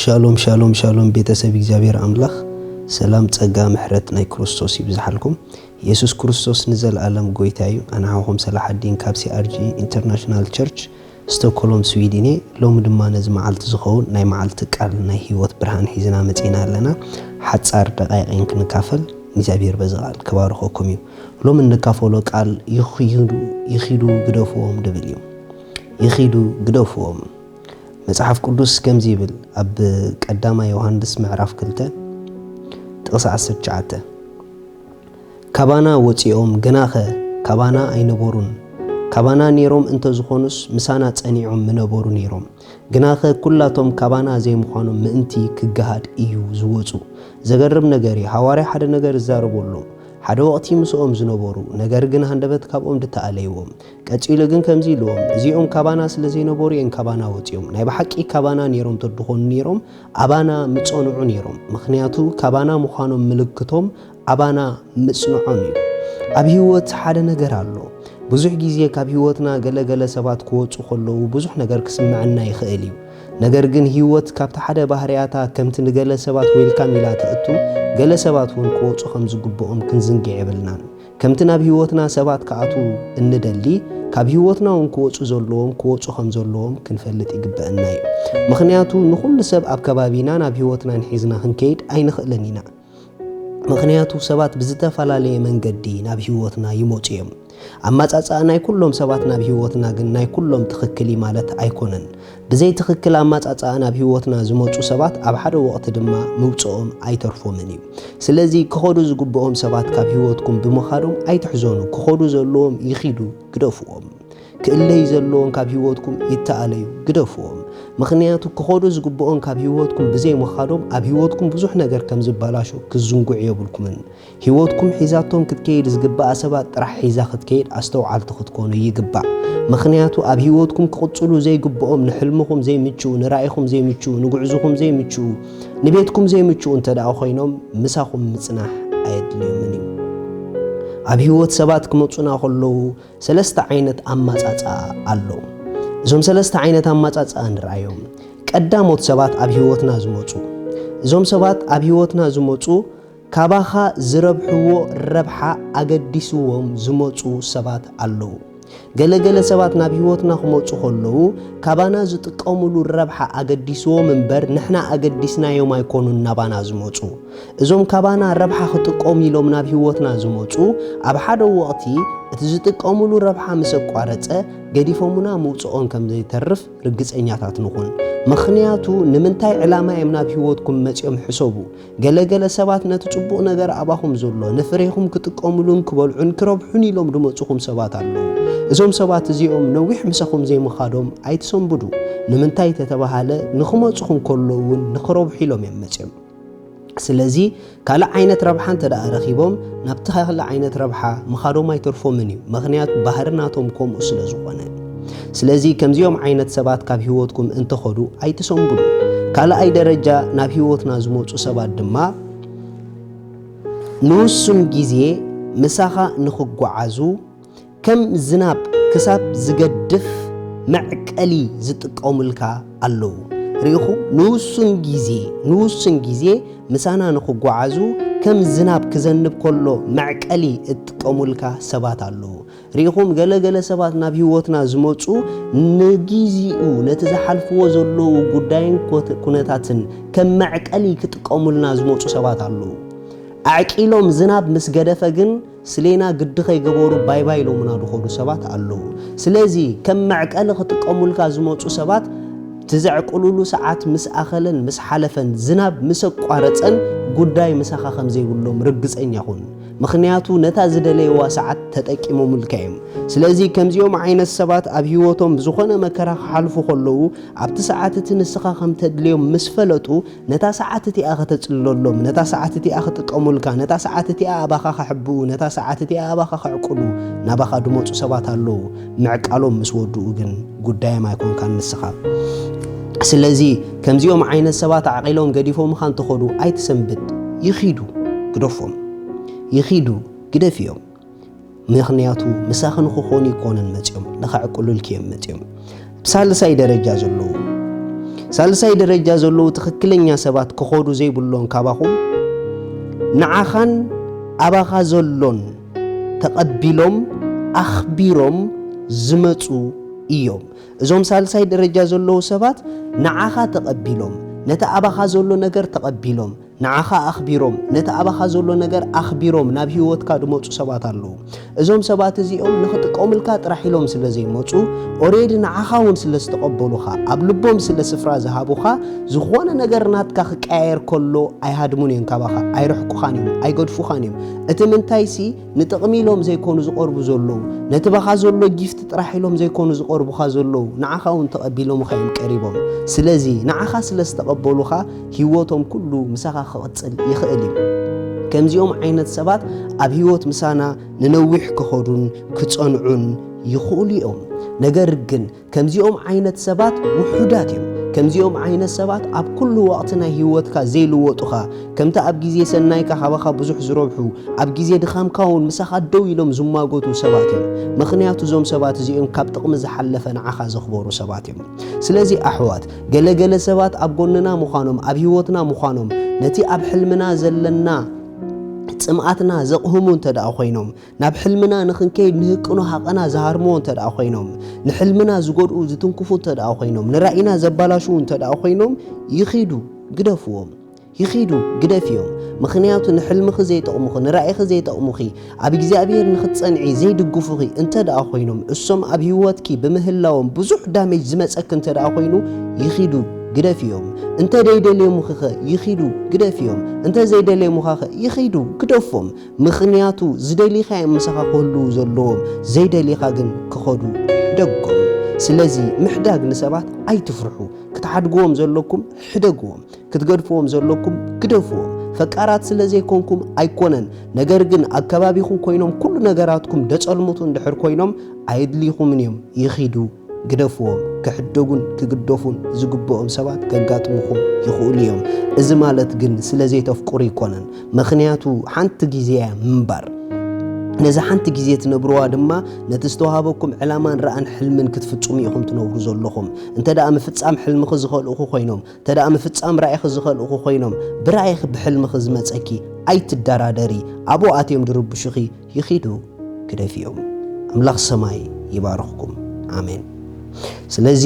ሻሎም ሻሎም ሻሎም፣ ቤተሰብ እግዚኣብሔር ኣምላኽ፣ ሰላም፣ ጸጋ፣ ምሕረት ናይ ክርስቶስ ይብዝሓልኩም። የሱስ ክርስቶስ ንዘለኣለም ጎይታ እዩ። ኣነ ሓውኹም ሰላሓዲን ካብ ሲኣርጂ ኢንተርናሽናል ቸርች፣ ስቶክሆልም፣ ስዊድን እየ። ሎሚ ድማ ነዚ መዓልቲ ዝኸውን ናይ መዓልቲ ቃል ናይ ህይወት ብርሃን ሒዝና መጺና ኣለና። ሓጻር ደቃይቕን ክንካፈል፣ እግዚኣብሔር በዚ ቃል ክባርኸኩም እዩ። ሎሚ እንካፈሎ ቃል ይኺዱ፣ ይኺዱ ግደፍዎም ድብል እዩ። ይኺዱ ግደፍዎም። መጽሓፍ ቅዱስ ከምዚ ይብል፣ ኣብ ቀዳማይ ዮሃንስ ምዕራፍ ክልተ ጥቕሲ ዓሰርተ ትሽዓተ፣ "ካባና ወጺኦም፣ ግናኸ ካባና ኣይነበሩን። ካባና ኔሮም እንተ ዝኾኑስ፣ ምሳና ጸኒዖም ምነበሩ ኔሮም። ግናኸ ኩላቶም ካባና ዘይምዃኖም ምእንቲ ክገሃድ እዩ ዝወጹ።" ዘገርም ነገር እዩ። ሃዋርያ ሓደ ነገር ይዛረቡ ኣሎ። ሓደ ወቕቲ ምስኦም ዝነበሩ፣ ነገር ግን ሃንደበት ካብኦም ድተኣለይዎም። ቀጺሉ ግን ከምዚ ኢልዎም፣ "እዚኦም ካባና ስለ ዘይነበሩ እዮም ካባና ወጺኦም። ናይ ብሓቂ ካባና ኔሮም ተድኾኑ ኔሮም፣ ኣባና ምጸንዑ ኔሮም። ምኽንያቱ ካባና ምዃኖም ምልክቶም ኣባና ምጽንዖም እዩ።" ኣብ ህይወት ሓደ ነገር ኣሎ። ብዙሕ ግዜ ካብ ህይወትና ገለ ገለ ሰባት ክወጹ ከለዉ ብዙሕ ነገር ክስምዐና ይኽእል እዩ። ነገር ግን ህይወት ካብቲ ሓደ ባህርያታ ከምቲ ንገለ ሰባት ዌልካም ኢላ ትእቱ፣ ገለ ሰባት እውን ክወጹ ከም ዝግብኦም ክንዝንግዕ የብልናን። ከምቲ ናብ ህይወትና ሰባት ክኣትዉ እንደሊ፣ ካብ ህይወትና እውን ክወጹ ዘለዎም ክወጹ ከም ዘለዎም ክንፈልጥ ይግበአና እዩ። ምኽንያቱ ንኹሉ ሰብ ኣብ ከባቢና ናብ ህይወትና ንሒዝና ክንከይድ ኣይንኽእልን ኢና። ምኽንያቱ ሰባት ብዝተፈላለየ መንገዲ ናብ ህይወትና ይመጹ እዮም። ኣመጻጽኣ ናይ ኩሎም ሰባት ናብ ህይወትና ግን ናይ ኩሎም ትኽክል እዩ ማለት ኣይኮነን። ብዘይ ትኽክል ኣመጻጽኣ ናብ ህይወትና ዝመጹ ሰባት ኣብ ሓደ ወቕቲ ድማ ምውጽኦም ኣይተርፎምን እዩ። ስለዚ ክኸዱ ዝግብኦም ሰባት ካብ ህይወትኩም ብምኻዶም ኣይትሕዘኑ። ክኸዱ ዘለዎም ይኺዱ፣ ግደፍዎም። ክእለዩ ዘለዎም ካብ ህይወትኩም ይተኣለዩ፣ ግደፍዎም። ምኽንያቱ ክኸዱ ዝግብኦም ካብ ህይወትኩም ብዘይ ምኻዶም ኣብ ህይወትኩም ብዙሕ ነገር ከም ዝበላሾ ክዝንጉዕ የብልኩምን። ህይወትኩም ሒዛቶም ክትከይድ ዝግብኣ ሰባት ጥራሕ ሒዛ ክትከይድ ኣስተውዓልቲ ክትኮኑ ይግባእ። ምኽንያቱ ኣብ ህይወትኩም ክቕጽሉ ዘይግብኦም፣ ንሕልምኹም ዘይምችኡ፣ ንራኢኹም ዘይምችኡ፣ ንጉዕዝኹም ዘይምችኡ፣ ንቤትኩም ዘይምችኡ እንተ ደኣ ኮይኖም ምሳኹም ምጽናሕ ኣየድልዮምን እዩ። ኣብ ህይወት ሰባት ክመጹና ከለዉ ሰለስተ ዓይነት ኣማጻጽኣ ኣሎ። እዞም ሰለስተ ዓይነት ኣማጻጽኣ ንርኣዮም። ቀዳሞት ሰባት ኣብ ህይወትና ዝመጹ። እዞም ሰባት ኣብ ህይወትና ዝመጹ ካባኻ ዝረብሕዎ ረብሓ ኣገዲስዎም ዝመጹ ሰባት ኣለዉ። ገለ ገለ ሰባት ናብ ህይወትና ክመጹ ከለዉ ካባና ዝጥቀሙሉ ረብሓ ኣገዲስዎም እምበር ንሕና ኣገዲስናዮም ኣይኮኑን ናባና ዝመጹ። እዞም ካባና ረብሓ ክጥቀሙ ኢሎም ናብ ህይወትና ዝመጹ፣ ኣብ ሓደ ወቕቲ እቲ ዝጥቀሙሉ ረብሓ ምስ ኣቋረጸ፣ ገዲፎሙና ምውጽኦም ከም ዘይተርፍ ርግጸኛታት ንኹን። ምኽንያቱ ንምንታይ ዕላማ እዮም ናብ ህይወትኩም መጺኦም ሕሰቡ። ገለ ገለ ሰባት ነቲ ጽቡቕ ነገር ኣባኹም ዘሎ ንፍሬኹም ክጥቀሙሉን ክበልዑን ክረብሑን ኢሎም ዝመጹኹም ሰባት ኣለዉ። እዞም ሰባት እዚኦም ነዊሕ ምሳኹም ዘይምኻዶም ኣይትሰንብዱ። ንምንታይ ተተባሃለ ንኽመጹኹም ከለዉ እውን ንኽረብሑ ኢሎም እዮም መጺኦም። ስለዚ ካልእ ዓይነት ረብሓ እንተ ደኣ ረኺቦም ናብቲ ካልእ ዓይነት ረብሓ ምኻዶም ኣይተርፎምን እዩ። ምኽንያቱ ባህሪ ናቶም ከምኡ ስለ ዝኾነ። ስለዚ ከምዚኦም ዓይነት ሰባት ካብ ህይወትኩም እንተኸዱ ኣይትሰንብዱ። ካልኣይ ደረጃ ናብ ህይወትና ዝመጹ ሰባት ድማ ንውሱን ግዜ ምሳኻ ንኽጓዓዙ ከም ዝናብ ክሳብ ዝገድፍ መዕቀሊ ዝጥቀሙልካ ኣለዉ። ርኢኹም? ንውሱን ግዜ፣ ንውሱን ግዜ ምሳና ንኽጓዓዙ ከም ዝናብ ክዘንብ ከሎ መዕቀሊ እጥቀሙልካ ሰባት ኣለዉ። ርኢኹም? ገለ ገለ ሰባት ናብ ህይወትና ዝመጹ ንግዜኡ ነቲ ዝሓልፍዎ ዘለዉ ጉዳይን ኮት-፣ ኩነታትን ከም መዕቀሊ ክጥቀሙልና ዝመጹ ሰባት ኣለዉ። ኣዕቂሎም ዝናብ ምስ ገደፈ ግን ስሌና ግዲ ከይገበሩ ባይ ባይ ኢሎምና ዝኸዱ ሰባት ኣለዉ። ስለዚ ከም መዕቀሊ ክጥቀሙልካ ዝመጹ ሰባት እቲ ዘዕቅሉሉ ሰዓት ምስ ኣኸለን ምስ ሓለፈን ዝናብ ምስ ኣቋረጸን ጉዳይ ምሳኻ ከም ዘይብሎም ርግጸኛ ኩን። ምኽንያቱ ነታ ዝደለይዋ ሰዓት ተጠቂሞምልካ እዮም። ስለዚ ከምዚኦም ዓይነት ሰባት ኣብ ህይወቶም ዝኾነ መከራ ክሓልፉ ከለዉ ኣብቲ ሰዓት እቲ ንስኻ ከም ተድልዮም ምስ ፈለጡ ነታ ሰዓት እቲኣ ከተጽልለሎም፣ ነታ ሰዓት እቲኣ ክጥቀሙልካ፣ ነታ ሰዓት እቲኣ ኣባኻ ክሕብኡ፣ ነታ ሰዓት እቲኣ ኣባኻ ክዕቅሉ ናባኻ ዝመጹ ሰባት ኣለዉ፣ ምዕቃሎም ምስ ወድኡ ግን ጉዳዮም ኣይኮንካን ንስኻ። ስለዚ ከምዚኦም ዓይነት ሰባት ዓቒሎም ገዲፎምኻ እንተኸዱ ኣይትሰንብድ፣ ይኺዱ፣ ግደፎም፣ ይኺዱ፣ ግደፍዮም። ምኽንያቱ ምሳኺ ንኽኾኑ ኣይኮኑን መጺኦም፣ ንኸዕቅሉልኪ እዮም መጺኦም። ብሳልሳይ ደረጃ ዘለዉ ሳልሳይ ደረጃ ዘለዉ ትኽክለኛ ሰባት ክኸዱ ዘይብሎም ካባኹም፣ ንዓኻን ኣባኻ ዘሎን ተቐቢሎም ኣኽቢሮም ዝመጹ እዮም። እዞም ሳልሳይ ደረጃ ዘለዉ ሰባት ንዓኻ ተቐቢሎም፣ ነቲ ኣባኻ ዘሎ ነገር ተቐቢሎም፣ ንዓኻ ኣኽቢሮም፣ ነቲ ኣባኻ ዘሎ ነገር ኣኽቢሮም ናብ ህይወትካ ዝመጹ ሰባት ኣለዉ። እዞም ሰባት እዚኦም ንኽጥቀሙልካ ጥራሕ ኢሎም ስለ ዘይመጹ፣ ኦሬዲ ንዓኻ እውን ስለ ዝተቐበሉኻ፣ ኣብ ልቦም ስለ ስፍራ ዝሃቡኻ፣ ዝኾነ ነገር ናትካ ክቀያየር ከሎ ኣይሃድሙን እዮም ካባኻ፣ ኣይርሕቁኻን እዮም፣ ኣይገድፉኻን እዮም። እቲ ምንታይሲ ንጥቕሚ ኢሎም ዘይኮኑ ዝቐርቡ ዘለዉ፣ ነቲ ባኻ ዘሎ ጊፍት ጥራሕ ኢሎም ዘይኮኑ ዝቐርቡኻ ዘለዉ፣ ንዓኻ እውን ተቐቢሎምኻ እዮም ቀሪቦም። ስለዚ ንዓኻ ስለ ዝተቐበሉኻ ህይወቶም ኩሉ ምሳኻ ክቕጽል ይኽእል እዩ። ከምዚኦም ዓይነት ሰባት ኣብ ህይወት ምሳና ንነዊሕ ክኸዱን ክጸንዑን ይኽእሉ እዮም። ነገር ግን ከምዚኦም ዓይነት ሰባት ውሑዳት እዮም። ከምዚኦም ዓይነት ሰባት ኣብ ኩሉ ወቕቲ ናይ ህይወትካ ዘይልወጡኻ፣ ከምቲ ኣብ ግዜ ሰናይካ ካባኻ ብዙሕ ዝረብሑ፣ ኣብ ግዜ ድኻምካ እውን ምሳኻ ደው ኢሎም ዝማጎቱ ሰባት እዮም። ምኽንያቱ እዞም ሰባት እዚኦም ካብ ጥቕሚ ዝሓለፈ ንዓኻ ዘኽበሩ ሰባት እዮም። ስለዚ ኣሕዋት፣ ገለገለ ሰባት ኣብ ጎንና ምዃኖም፣ ኣብ ህይወትና ምዃኖም፣ ነቲ ኣብ ሕልምና ዘለና ጽምኣትና ዘቕህሙ እንተ ደኣ ኮይኖም፣ ናብ ሕልምና ንኽንከይድ ንህቅኖ ሃቐና ዝሃርምዎ እንተ ደኣ ኮይኖም፣ ንሕልምና ዝጎድኡ ዝትንክፉ እንተ ደኣ ኮይኖም፣ ንራእይና ዘባላሽዉ እንተ ደኣ ኮይኖም፣ ይኺዱ፣ ግደፍዎም። ይኺዱ፣ ግደፍዮም። ምኽንያቱ ንሕልምኺ ዘይጠቕሙኺ፣ ንራእይኺ ዘይጠቕሙኺ፣ ኣብ እግዚኣብሔር ንኽትጸንዒ ዘይድግፉኺ እንተ ደኣ ኮይኖም፣ እሶም ኣብ ህይወትኪ ብምህላዎም ብዙሕ ዳሜጅ ዝመጸኪ እንተ ደኣ ኮይኑ፣ ይኺዱ፣ ግደፍዮም። እንተ ደይደልዮምኺኸ፣ ይኺዱ፣ ግደፍዮም። እንተ ዘይደልዮምኻኸ፣ ይኺዱ፣ ግደፎም። ምኽንያቱ ዝደሊኻዮም ምሳኻ ክህልዉ ዘለዎም፣ ዘይደሊኻ ግን ክኸዱ ሕደጎም። ስለዚ ምሕዳግ ንሰባት ኣይትፍርሑ። ክትሓድግዎም ዘለኩም ሕደግዎም፣ ክትገድፍዎም ዘለኩም ግደፍዎም። ፈቃራት ስለ ዘይኮንኩም ኣይኮነን፣ ነገር ግን ኣብ ከባቢኹም ኮይኖም ኩሉ ነገራትኩም ደጸልምቱ እንድሕር ኮይኖም ኣየድልይኹምን እዮም፣ ይኺዱ። ግደፍዎም። ክሕደጉን ክግደፉን ዝግብኦም ሰባት ከጋጥሙኹም ይኽእሉ እዮም። እዚ ማለት ግን ስለ ዘይተፍቅሩ ኣይኮነን። ምኽንያቱ ሓንቲ ግዜ እያ ምንባር። ነዛ ሓንቲ ግዜ ትነብርዋ ድማ ነቲ ዝተዋሃበኩም ዕላማን ራእን ሕልምን ክትፍጽሙ ኢኹም ትነብሩ ዘለኹም። እንተ ደኣ ምፍጻም ሕልምኺ ዝኸልእኹ ኮይኖም፣ እንተ ደኣ ምፍጻም ራእይኺ ዝኸልእኹ ኮይኖም፣ ብራእይኺ ብሕልምኺ ዝመጸኪ ኣይትደራደሪ። ኣብኡ ኣትዮም ድርብሹኺ ይኺዱ፣ ግደፍዮም። ኣምላኽ ሰማይ ይባርኽኩም። ኣሜን። ስለዚ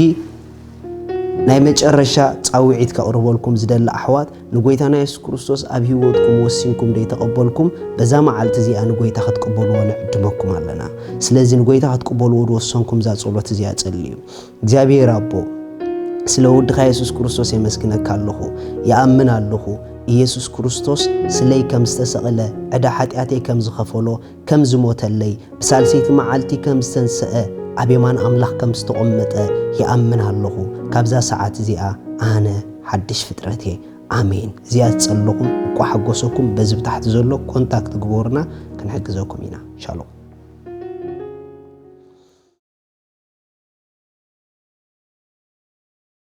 ናይ መጨረሻ ጻውዒት ከቕርበልኩም ዝደሊ ኣሕዋት፣ ንጎይታና የሱስ ክርስቶስ ኣብ ህይወትኩም ወሲንኩም ደይተቐበልኩም፣ በዛ መዓልቲ እዚኣ ንጎይታ ክትቅበልዎ ንዕድመኩም ኣለና። ስለዚ ንጎይታ ክትቅበልዎ ዝወሰንኩም እዛ ጸሎት እዚኣ ጸልዩ። እግዚኣብሔር ኣቦ፣ ስለ ወድኻ የሱስ ክርስቶስ የመስግነካ ኣለኹ። ይኣምን ኣለኹ፣ ኢየሱስ ክርስቶስ ስለይ ከም ዝተሰቕለ፣ ዕዳ ሓጢኣተይ ከም ዝኸፈሎ፣ ከም ዝሞተለይ፣ ብሳልሰይቲ መዓልቲ ከም ዝተንስአ፣ ኣብ የማን ኣምላኽ ከም ዝተቖመጠ ይኣምን ኣለኹ። ካብዛ ሰዓት እዚኣ ኣነ ሓድሽ ፍጥረት እየ። ኣሜን። እዚኣ ዝጸለኹም እኳ ሓጎሰኩም፣ በዚ ብታሕቲ ዘሎ ኮንታክት ግበሩና፣ ክንሕግዘኩም ኢና። ሻሎም።